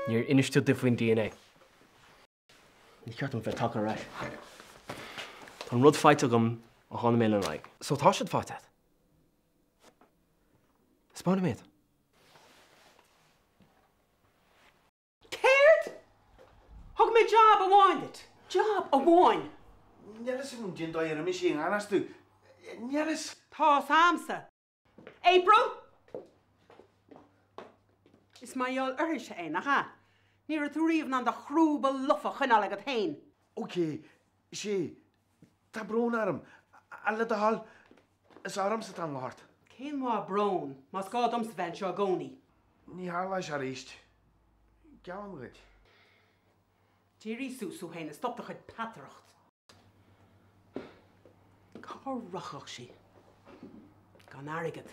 Níor inis tú di faoin DNA. Ní ceart dom bheith tagtha ar ais. Tá an rud faighte agam ó tháinig mé lena aghaidh. So tá siad faighte agat? Spáin dom iad. Céard? Thug mé jab amháin duit. Jab amháin! Níl fhios agam cén dóigh ar imigh sí i ngan fhios domh. Níl fhios. Tá's a'msa. April! Is mar gheall uirthise é, nach ea? Ní raibh tú riamh in ann do chrúba lofa a choinneáil agat féin. Ok, sea, tá brón orm. Ach le do thoil, is ormsa atá an locht. Cén mhaith brón, más gá domsa bheith anseo i gcónaí? Ní tharlóidh sé arís. Geallaim dhuit. D'éirigh suas thú féin is stop do chuid peataireacht. Cá rachadh sí? Gan airgead.